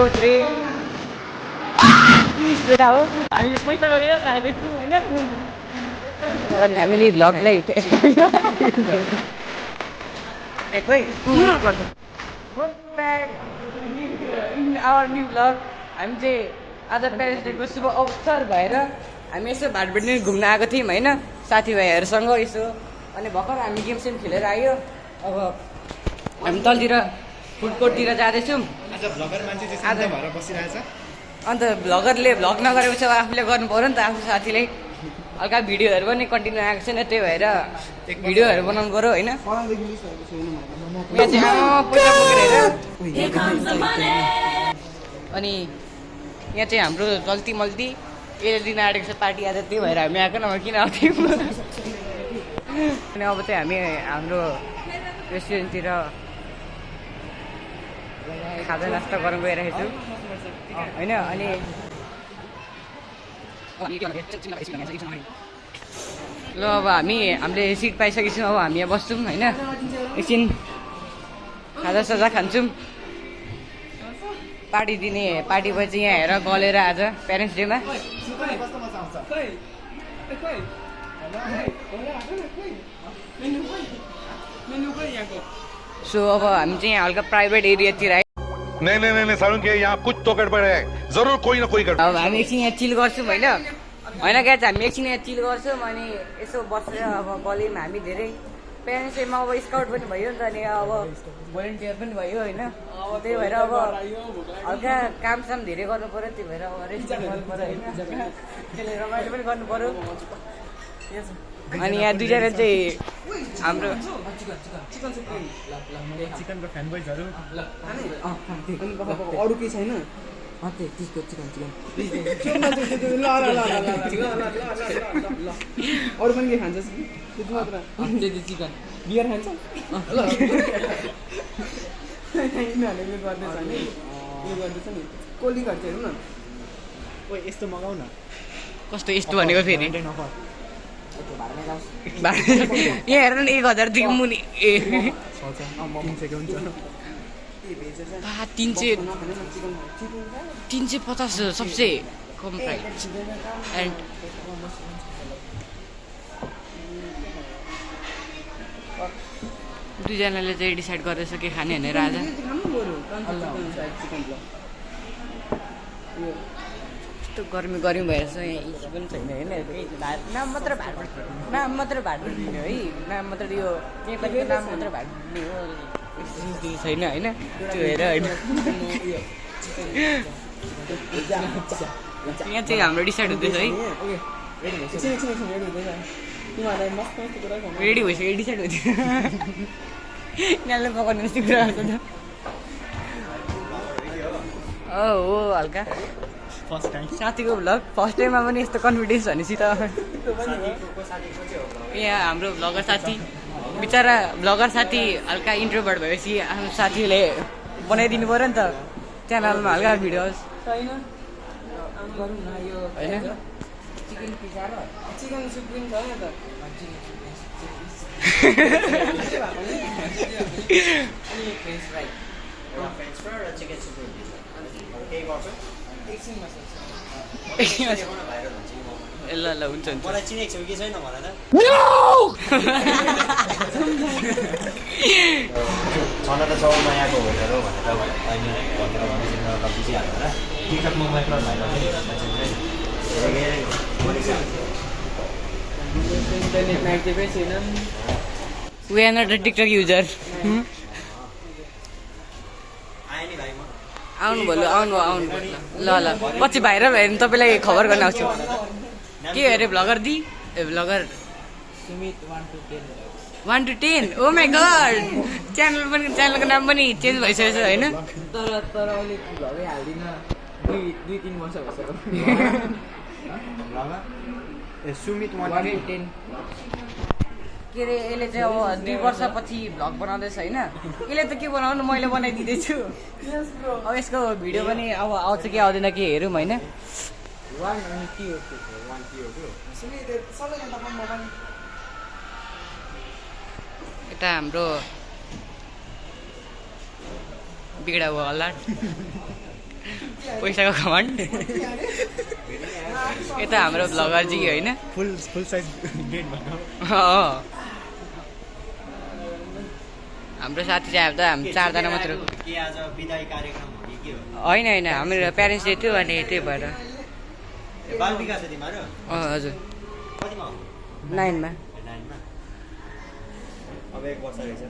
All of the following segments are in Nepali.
3 बेटा हो हामीले पैसा गरेर खाँदैछौँ होइन अनि हामीले भ्लगलाई एकै आवर न्यू भ्लग हामी चाहिँ आज प्यारेन्ट्स डेको शुभ अवसर भएर हामी यसो भाटबेट्नी घुम्न आएको थियौँ होइन साथीभाइहरूसँग यसो अनि भर्खर हामी गेम सेम खेलेर आयो अब हामी तलतिर फुड कोर्टतिर जाँदैछौँ अन्त भ्लगरले भ्लग नगरेको छ आफूले गर्नु पऱ्यो नि त आफ्नो साथीले हल्का भिडियोहरू पनि कन्टिन्यू आएको छैन त्यही भएर भिडियोहरू बनाउनु पऱ्यो होइन यहाँ चाहिँ पैसा बोकेर हेर अनि यहाँ चाहिँ हाम्रो जल्ती मल्ती यसले दिन आँटेको छ पार्टी आज त्यही भएर हामी आएको नभए किन आउँथ्यौँ अनि अब चाहिँ हामी हाम्रो रेस्टुरेन्टतिर खाजा नास्ता गर्न गइरहेको छु होइन अनि ल अब हामीले सिट पाइसकेछौँ अब हामी यहाँ बस्छौँ होइन एकछिन खाजा साजा खान्छौँ पार्टी दिने पार्टी पछि यहाँ हेर गलेर आज प्यारेन्ट्स डेमा सो अब हामी चाहिँ हल्का प्राइभेट एरियातिर आयो नहीं सारुण के यहाँ कुछ तो गड़बड़ है जरूर कोई ना कोई गड़बड़ अब हामी एकछिन यहाँ चिल गर्छौँ होइन होइन क्या हामी एकछिन यहाँ चिल गर्छौँ अनि यसो बसेर अब गल्यौँ हामी धेरै प्यारेन्ट्स डेमा अब स्काउट पनि भयो नि त अनि अब भोलिन्टियर पनि भयो होइन त्यही भएर अब हल्का कामसाम धेरै गर्नु पऱ्यो त्यही भएर अब रेस्ट गर्नु पऱ्यो होइन त्यसले रमाइलो पनि गर्नु पऱ्यो अनि यहाँ दुईजना चाहिँ हाम्रो चिकनको फ्यान बोइजहरू अरू केही छैन अरू पनि के खान्छ चिकन बियर खान्छ यिनीहरूले गर्दैछ नि यो गर्दैछ नि कोल्ड ड्रिङ्कहरू चाहिँ हेर्नु न ओ यस्तो मगाउ न कस्तो यस्तो भनेको फेरि यहाँ हेर न 1000देखि मुनि ए 350 सबसे कम प्राइस एन्ड दुईजनाले चाहिँ डिसाइड गर्दैछ के खाने भनेर आज यस्तो गर्मी भएर छ यहाँ एसी पनि छैन होइन नाम मात्र भाट दिने है नाम मात्र यो नेपालीको नाम मात्र भाट दिने हो छैन होइन त्यो हेर होइन यहाँ चाहिँ हाम्रो डिसाइड हुँदैछ है रेडी भइसक्यो डिसाइड हुँदैछ यिनीहरूले पकाउने जस्तो कुरा गर्छ त हो हल्का साथीको भ्लग फर्स्ट टाइममा पनि यस्तो कन्फिडेन्स भनेपछि त यहाँ हाम्रो भ्लगर साथी बिचरा भ्लगर साथी हल्का इन्ट्रोभर्ट भएपछि आफ्नो साथीले बनाइदिनु पऱ्यो नि त च्यानलमा हल्का भिडियोज होइन चिकन पिज्जा र चिकन सुप पनि छ नि त फ्रेन्च फ्राई र चिकन सुप ल हुन्छ मलाई चिनेको छौ कि छैन भन त छन त चौरमा यहाँको होटल हो भनेर अहिले बुझिहाल्नु होला टिकटमा micro We are not a TikTok user. आउनु भयो ल पछि भाइरल भयो भने तपाईँलाई खबर गर्न आउँछु के अरे vlogger the A vlogger 1 to 10 oh my God च्यानलको नाम पनि चेन्ज भइसकेको छ होइन तर अहिले भ्लगै हाल्दिन 2-3 वर्ष भइसक्यो सुमित 1 to 10 के अरे यसले चाहिँ अब 2 वर्षपछि भ्लग बनाउँदैछ होइन यसले त के बनाउनु मैले बनाइदिँदैछु अब यसको भिडियो पनि अब आउँछ कि आउँदैन के हेरौँ होइन यता हाम्रो बिगडा भयो होला पैसाको घमण्ड यता हाम्रो भ्लगरजी होइन फुल साइज गेट भन्नु हाम्रो साथी चाहिँ अब त हामी 4 जना मात्र हो। के आज बिदाई कार्यक्रम हो कि के हो होइन हाम्रो प्यारेन्ट्स डे थियो अनि त्यही भएर बाल विकास छ तिमीहरू हजुर कतिमा हो 9 मा 9 मा अब 1 वर्ष रहेछ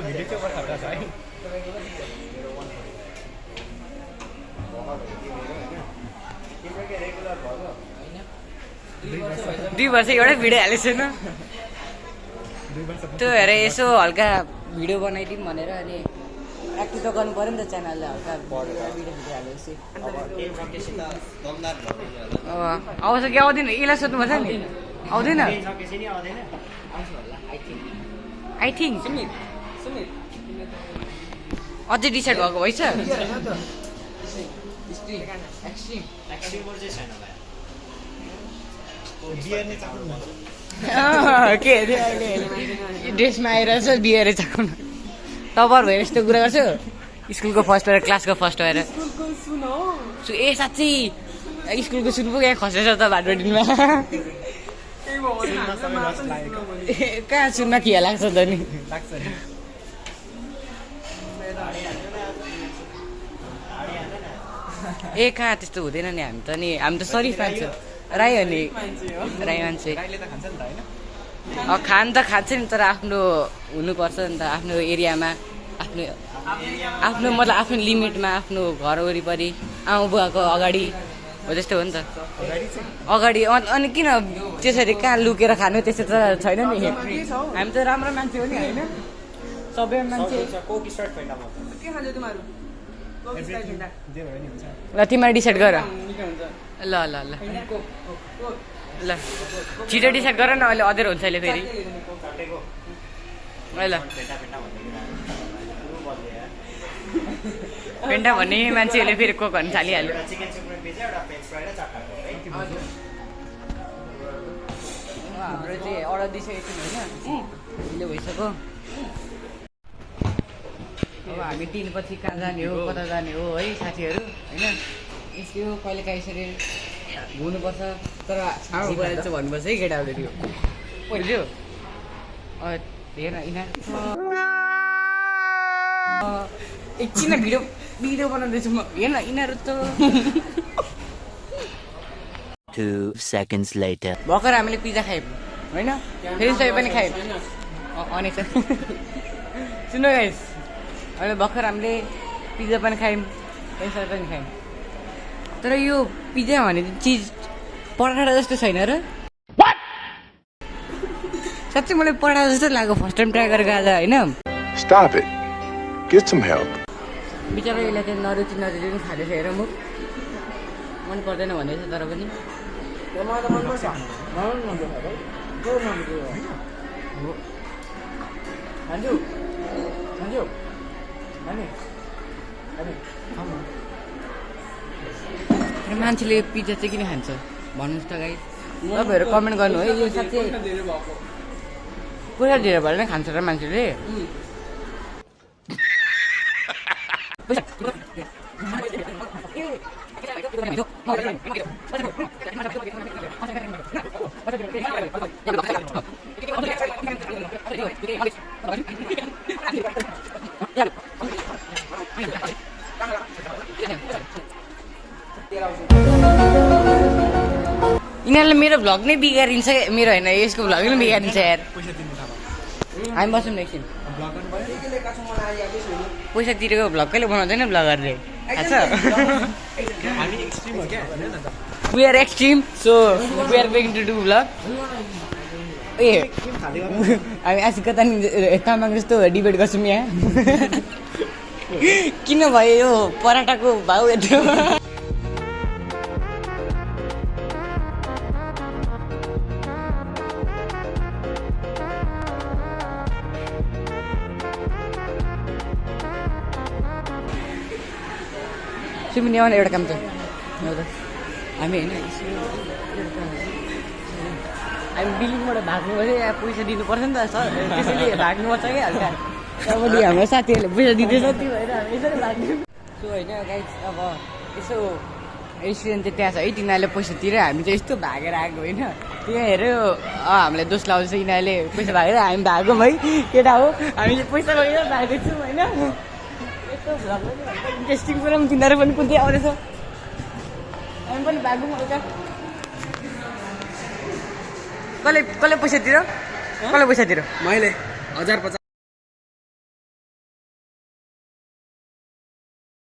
भिडियो चाहिँ पठाउँदा छ है तिम्रो के रेगुलर भयो 2 वर्ष एउटै भिडियो हालेको छैन 2 वर्ष त्यो हेरेर यसो हल्का भिडियो बनाइदिउँ भनेर अनि एक्टिभ त गर्नु पऱ्यो नि त च्यानलले हल्का भिडियो हालेपछि अब गेम सकेपछि त दमदार भयो होला आउँछ कि आउँदैन यसलाई सोध्नु पर्छ नि आउँदैन गेम सकेपछि नि आउँदैन आई थिङ्क अझै डिसाइड भएको भएछ एक्सट्रिम चाहिँ छैन भाइ बियर नै चाख्नु भन्छ के अरे अहिले ड्रेसमा आइरहेछ बिहेर चाख्नु टपर भयो यस्तो कुरा गर्छु स्कुलको फर्स्ट भएर क्लासको फर्स्ट भएर ए साँच्ची स्कुलको सुन पो यहाँ खसेछ त भाटबडीमा कहाँ सुनमा खिया लाग्छ त नि लाग्छ नि ए कहाँ त्यस्तो हुँदैन नि हामी त सरिफ मान्छे राई हो नि राई मान्छे राईले त खान्छ नि त होइन खान त खान्छ नि तर आफ्नो हुनुपर्छ नि त आफ्नो एरियामा आफ्नो मतलब आफ्नो लिमिटमा आफ्नो घर वरिपरि आमा बुवाको अगाडि हो त्यस्तो हो नि त अगाडि अनि किन त्यसरी कहाँ लुकेर खानु त्यस्तो त छैन नि हामी त राम्रो मान्छे हो नि होइन सबै मान्छे कोक स्टार्ट फेन्टामा जे भयो नि हुन्छ ल तिमीहरू डिसाइड गर निकै हुन्छ ल ल ल ल छिटो डिसाइड गर न अहिले अँधेर हुन्छ अहिले फेरि ल पेन्टा भन्ने मान्छेहरूले फेरि कोक भन्नु थालिहाल्यो चिकन सुप्रिम पिज्जा एउटा फ्रेन्च फ्राई र चारवटा कोक है हाम्रो चाहिँ अर्डर दिइसकेको छौँ होइन ढिलो भइसक्यो अब हामी दिनपछि कहाँ जाने हो कता जाने हो है साथीहरू होइन यस्तो कहिले काहीँ यसरी हुनुपर्छ तर आमा बुवाले चाहिँ भन्नुपर्छ है केटाहरूले त्यो बुझ्यो हेर एकछिन भिडियो बनाउँदैछु म हेर्न यिनीहरू त 2 seconds later. भर्खर हामीले पिज्जा खायौँ होइन फेरि सबै पनि खायौँ अनि सुन्नु गाइस अहिले भर्खर हामीले पिज्जा पनि खायौँ फेरि सबै पनि खायौँ तर यो पिज्जा भन्ने चिज पराठा जस्तो छैन र साँच्चै मलाई पराठा जस्तो लाग्यो फर्स्ट टाइम ट्राई गरेको आज होइन Stop it. Get some help. बिचरा यसलाई चाहिँ नरुचि पनि खाँदैछ हेर मुख मन पर्दैन भन्दैछ तर पनि मलाई त मनपर्छ खान्छु मान्छेले पिज्जा चाहिँ किन खान्छ भन्नुहोस् त गाइस तपाईँहरू कमेन्ट गर्नु है यो साँच्चै पैसा धेरै भएर नै खान्छ र मान्छेले यिनीहरूले मेरो भ्लग नै बिगारिन्छ मेरो होइन यसको भ्लग नै बिगारिन्छ यार पैसा तिर्नु थाहा हामी बस्छौँ न एकछिन भ्लग गर्नु पऱ्यो पैसा तिरेको भ्लग कहिले बनाउँदैन भ्लगरले थाहा छ हामी एक्सट्रिम हो क्या हेर न त We are extreme, so we are going to do vlog. ए हामी आज कता नि तामाङ जस्तो डिबेट गर्छौँ यहाँ किन भयो यो पराठाको भाउ यत्रो सुमिनी आउन एउटा काम छ हामी होइन हामी बिल्डिङबाट भाग्नु पऱ्यो यहाँ पैसा दिनुपर्छ नि त सर त्यसैले भाग्नुपर्छ क्या हल्का त्यहाँबाट हाम्रो साथीहरूले पैसा दिँदैछ त्यो भएर हामी यसरी भाग्नु सो होइन गाइस अब यसो रेस्टुरेन्ट चाहिँ त्यहाँ छ है तिनीहरूले पैसा तिरेर हामी चाहिँ यस्तो भागेर आएको होइन त्यहाँ हेऱ्यो हामीलाई दोष लाउँछ यिनीहरूले पैसा भागेर हामी भागौँ है केटा हो हामीले पैसा लगेर भागेको छौँ होइन यस्तो भ्लग पनि इन्ट्रेस्टिङ कुरा पनि तिनीहरू पनि कुद्दै आउँदैछ हामी पनि भागौँ हल्का कसले पैसा तिरो कसले पैसा तिरो मैले 1050